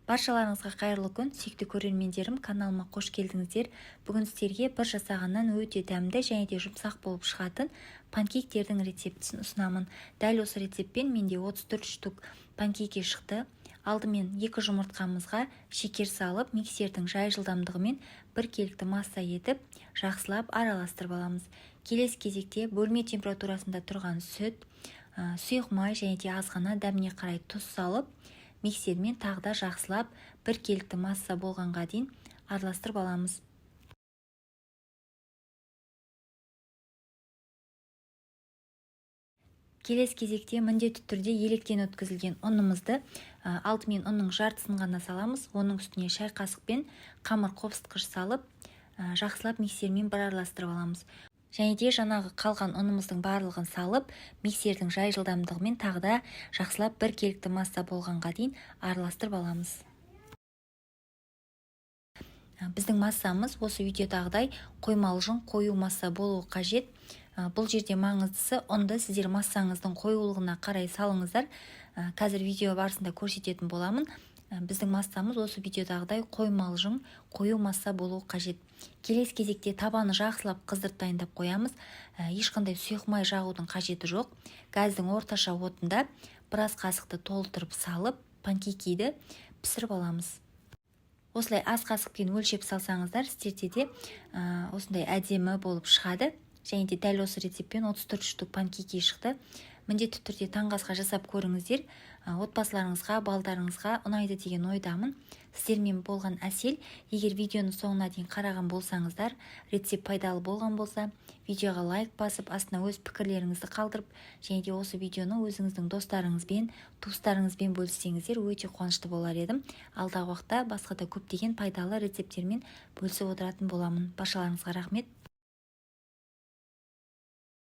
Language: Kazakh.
Баршаларыңызға қайырлы күн, сүйікті көрермендерім, каналыма қош келдіңіздер. Бүгін сіздерге бір жасағаннан өте дәмді және де жұмсақ болып шығатын панкейктердің рецептісін ұсынамын. Дәл осы рецептпен менде 34 штук панкейке шықты. Алдымен 2 жұмыртқамызға шекер салып, миксердің жай жылдамдығымен біркелікті масса етіп, жақсылап араластырып аламыз. Келесі кезекте бөлме температурасында тұрған сүт, сұйық май және де аз ғана дәміне қарай тұз салып, миксермен тағы да жақсылап біркелікті масса болғанға дейін араластырып аламыз. Келесі кезекте міндетті түрде електен өткізілген ұнымызды алдымен ұнның жартысын ғана саламыз. Оның үстіне шай қасықпен қамыр қопсытқыш салып, жақсылап миксермен бір араластырып аламыз. Және де жаңағы қалған ұнымыздың барлығын салып, миксердің жай жылдамдығымен тағы да жақсылап біркелікті масса болғанға дейін араластырып аламыз. Біздің массамыз осы видеодағыдай қоймалжың қою масса болуы қажет. Бұл жерде маңыздысы ұнды сіздер массаңыздың қоюлығына қарай салыңыздар. Қазір видео барысында көрсететін боламын. Біздің массамыз осы видеодағыдай қоймалжың қою масса болуы қажет. Келесі кезекте табаны жақсылап қыздырып дайындап қоямыз. Ешқандай сұйық май жағудың қажеті жоқ. Газдың орташа отында біраз қасықты толтырып салып, панкейкиді пісіріп аламыз. Осылай ас қасықпен өлшеп салсаңыздар, сіздерде де осындай әдемі болып шығады. Және де дәл осы рецептпен 34 штук панкейки шықты. Міндетті түрде таңғы асқа жасап көріңіздер. Отбасыларыңызға, балдарыңызға ұнайды деген ойдамын. Сіздермен болған Әсел. Егер видеоның соңына дейін қараған болсаңыздар, рецепт пайдалы болған болса, видеоға лайк басып, астына өз пікірлеріңізді қалдырып, және де осы видеоны өзіңіздің достарыңызбен, туыстарыңызбен бөліссеңіздер, өте қуанышты болар едім. Алдағы уақытта басқа да көптеген пайдалы рецепттермен бөлісіп отыратын боламын. Баршаларыңызға рахмет.